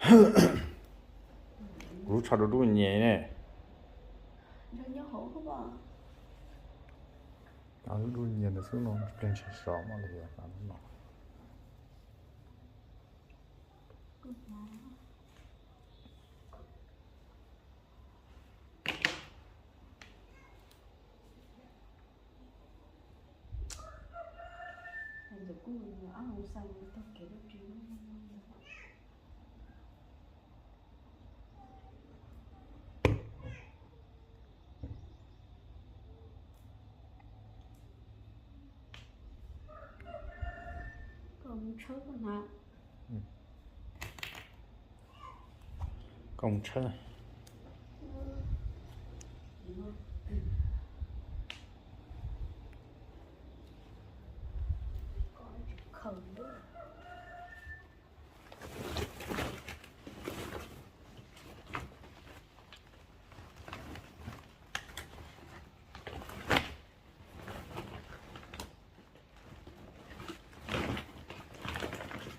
Kuv lub tsho dub dub nyias ne. Lub dub nyias ntawd xwb no, pliag ntshe sov maj li no. Koj mus tshawb.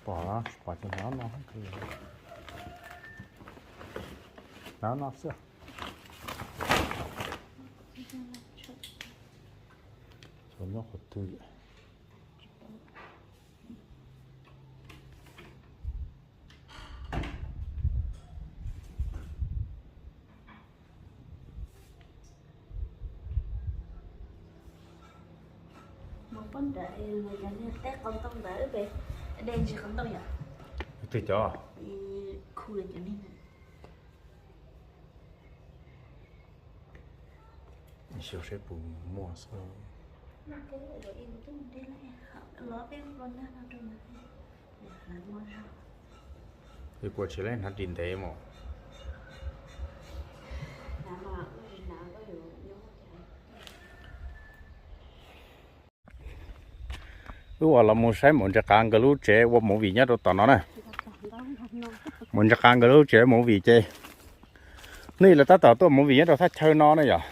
Pom, pom cov hnav no, hnav no xwb. Xyov nyob qhov twg. Mus poob ntawd, cov niag teb qau ntoo ntawd, de ntsis qau ntoo yom. Twg cov? Khu cov niag. Xyov seb puas muaj xwb. Los peb ua nag no rau ntawd. Es kuv tsis laib hnav ris ntev mos. Wb ua los mus saib Maum Ntsis Qav nkawd lub tsev ua movie nyob rau tom no na. Maum Ntsis Qav nkawd lub tsev ua movie ces nej lawv tab tom tuaj movie nyob rau thaj chaw no na yom.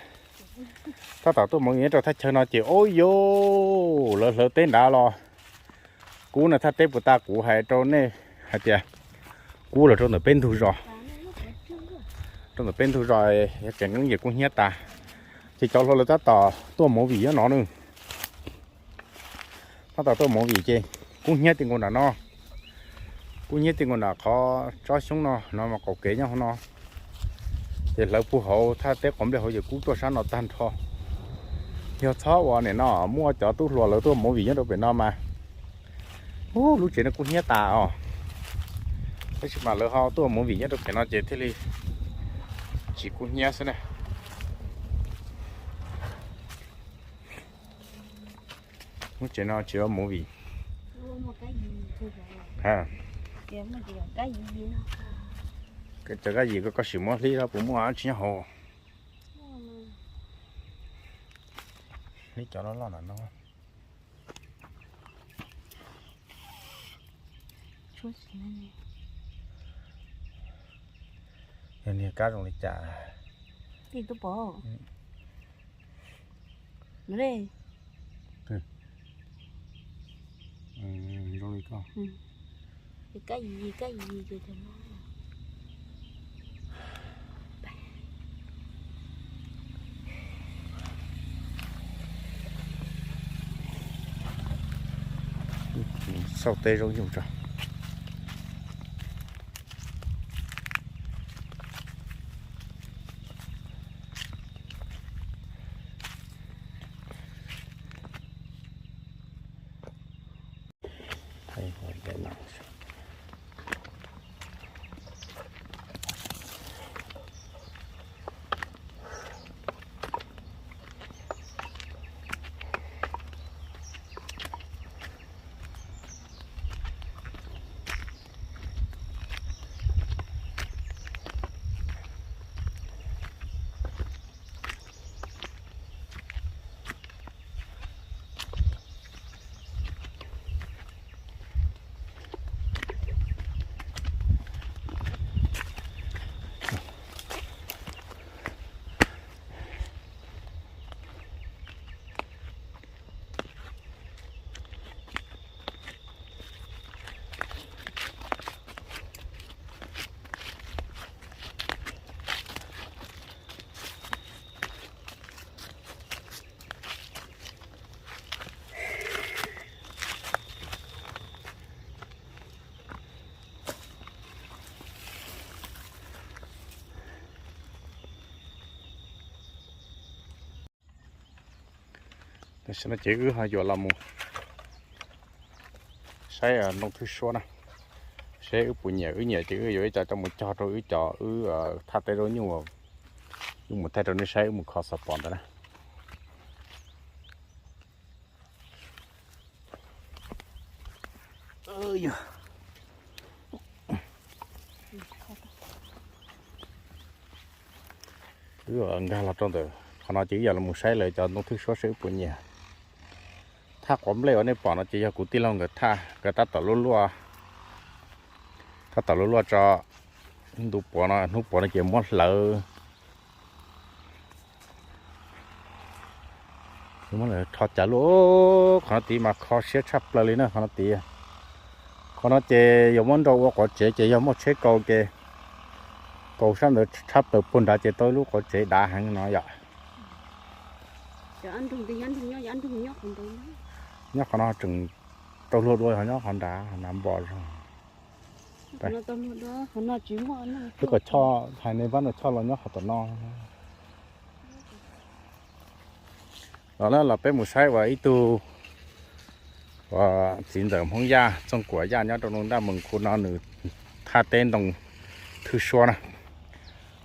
Tab tom tuaj movie nyob rau thaj chaw no ces ub yus lawv hlawv teb nrad los. Kub no thaj teb puas tas kuv hais rau nej hais tias kub los rau ntawm peb ntug zos. Rau ntawm peb ntug zos yog tseem nkeeb ces kub hnyiab tas. Ces cov hluas lawv tab tom tuaj movie nyob no na. Tab tom tuaj movie ces kub hnyiab ti nkaus nram no. Kub hnyiab ti nkaus nram qhov tsob xyoob no, no mas qaum kev nyob hauv no. Ces hlawv puag hauv thaj teb qhov nplej hauv ces kub tuaj sab no tag nrho. Yog txhob ua nim no muaj cov tub hluas lawv tuaj movie nyob rau pem no mas, ub, lub tsev no kub hnyiab tas os. Tab sis mas lawv ho tuaj movie nyob rau pem no ces thiaj li tsis kub hnyiab xwb na. Lub tsev no tsis ua movie. Cov kab yim ko koj sim muab hlib puas muaj dab tsi nyob hauv. Hlib cov loj loj ntawm no. Yog niag kab zoo li cas? Zoo li ko. Xauj teb zaub yug tso. Tam sim no ces wb ho yuav los mus saib nplooj thwj suab na, saib wb puas nyiam. Wb nyiam ces wb yuav ib co coj mus cog rau wb cov, wb thaj teb zaub nyuj, wb mus thaij rau nej saib, wb mus kho xov pom ntawd na. Wb nkag los rau ntawm qhov no ces wb yuav los mus saib lawv cov nplooj thwj suab saib wb puas nyiam. Thaj quav nplej uas nej pom no ces yog kuv tij laug nkawd thaj, nkawd tab tom luaj luaj, tab tom luaj luaj tso. Ntu puav no, hnub puav no ces muab hlawv, muab hlawv rho cav luaj. Qhov no tid mas kho siab tshaj plaws li na, qhov no tid. Qhov no ces yuav muab nrau ua quav tsev ces yog muaj tsheb kaus ces kaus sab ntawd tshab plaws puag nrad ces tau ib lub quav tsev dav heev no yom. Nyob qhov no tseem tau luag dua, nyob qhov nrad, nrad npo zog. Wb kom Choj hais nej pab no Choj los nyob qhov tom no. Los na, los peb mus saib uas ib tug uas txiv ntxawm Hmoob Yaj Txooj Kuam Yaj nyob rau Naj Mees khu no nws thaj teb ntoo thwj suab na.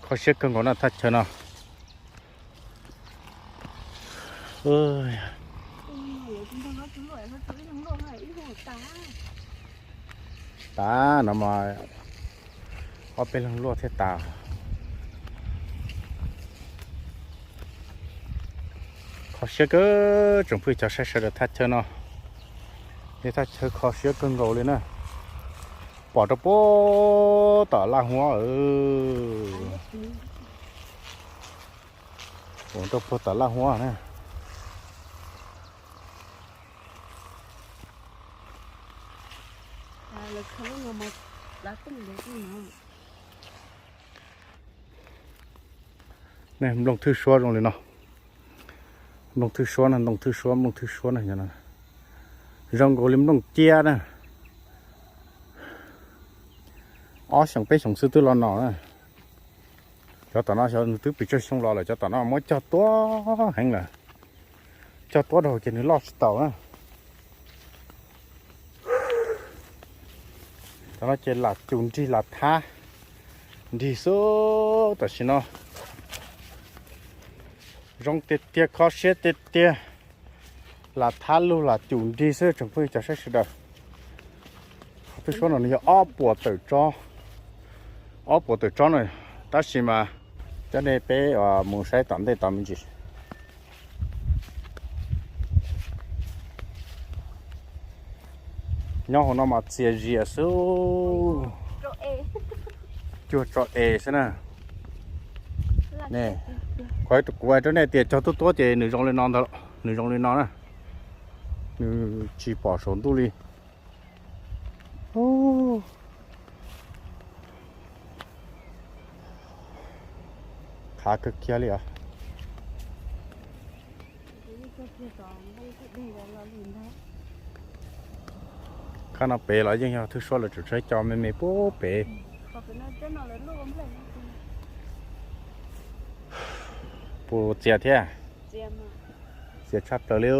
Kho siab kawg nkaus na thaj chaw no. Tsis tas no mas ob peb leeg luaj thiaj tas. Kho siab kawg tsoom phooj ywg cov saib sawv daws, thaj chaw no yog thaj chaw kho siab kawg nkaus li na. Pom rau puag tom Laj Huab, pom rau puag tom Laj Huab na. Nej, nplooj thwj suab zoo li no. Nplooj thwj suab na, nplooj thwj suab, nplooj thwj suab na. Zoo nkaus li nplooj ciab na. Ob xyoos peb xyoos xwb twb los no na. Cov tom no xyov nws twb pes tsawg xyoo los lawm, cov tom no muab cog tuab heev lawm. Cog tuab rau ces nws loj tsis taus na. Cov no ces lam cum nrig lam thab nrig xwb tam sim no. Zoo tiag tiag, kho siab tiag tiag. Lam thab lug lam cum nrig xwb tsoom phooj ywg cov saib sawv daws. Thwj suab no nws yog ob puas tawm tsob, ob puas tawm tsob na, tab sis mas coj nej peb mus saib tom ntej tod me ntsis. Nyob hauv no mas txias zias xwb, cuag tso es xwb na. Kuv hais rau nej tias cog tuab tuab ces nws zoo li no ntag, nws zoo li no na, nws tsis pom saum ntuj li. Qhav kawg kiag li os. Khab no pem los yeej yog thwj suab lawv tseem tshaib co me me puag pem. Puas txias thiab? Txias tshaj plaws li.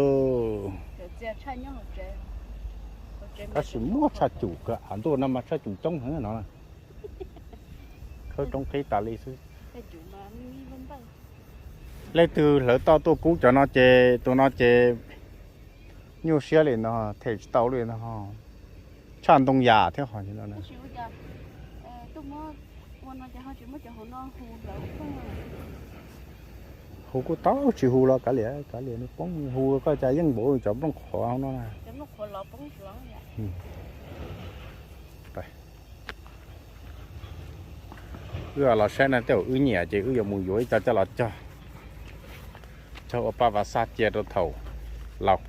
Tab sis muaj tshaj cum kawg, av ntuj no mas tshaj cum coob heev no. Khawb roob qhib tas li xwb. Leej twg hlawv toj tuaj kub cov no ces tus no ces nyuaj siab li no, them tsis tau li no. Tshaj ntoo yam thiab ho. Hu kuj tau, tsis hu los kav liam, kav liam nws poob, hu koj cas yeej npaum cov nplooj qhuav no na. Wb los saib na, tej zaum wb nyiam ces wb yuav mus yuav ib co coj los cog, cog ua paj vas xaj cia rau thaum laus.